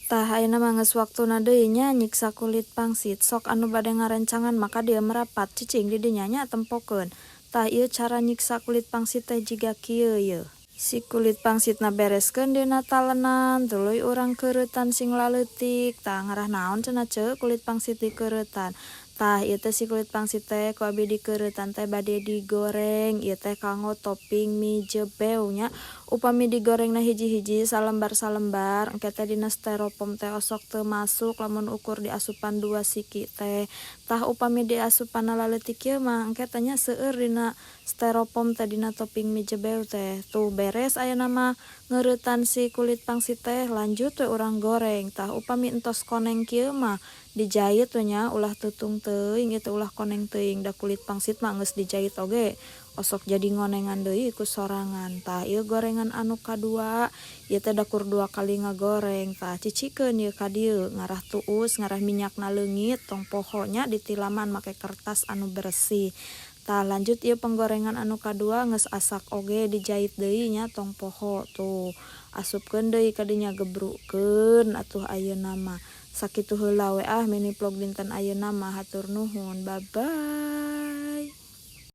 Tah, ayeuna mah geus waktuna deui nya nyiksa kulit pangsit. Sok anu bade ngarencangan maka dieu merapat, cicing di dinya nya, tempokeun. Tah, ieu cara nyiksa kulit pangsit teh jiga kieu yeuh. Si kulit pangsitna bereskeun dina talenan, tuluy urang keureutan sing laleutik. Tah, ngarah naon cenah, Ceu, kulit pangsit dikeureutan? Tah, ieu teh si kulit pangsit teh ku abi dikeureutan teh bade digoreng. Ieu teh kanggo topping mie jebew nya. Upami digorengna hiji-hiji, salembar-salembar, engke teh dina styrofoam teh osok teu masuk lamun ukur diasupan dua siki teh. Tah, upami diasupanna laleutik kieu mah engke teh nya seueur dina styrofoam teh, dina topping mie jebew teh. Tuh, beres ayeuna mah ngeuretan si kulit pangsit teh, lanjut we urang goreng. Tah, upami entos koneng kieu mah dijait we nya, ulah tutung teuing ieu teh, ulah koneng teuing, da kulit pangsit mah geus dijait oge osok jadi ngonengan deui ku sorangan. Tah, ieu gorengan anu kadua, ieu teh da kur dua kali ngagoreng. Tah, cicikeun ieu ka dieu, ngarah tuus, ngarah minyakna leungit, tong poho nya ditilaman make kertas anu bersih. Tah, lanjut ieu penggorengan anu kadua geus asak oge dijait deui nya, tong poho. Tuh, asupkeun deui ka dinya, gebrukeun atuh ayeuna mah. Sakitu heula we ah mini vlog dinten ayeuna mah. Hatur nuhun, bye bye.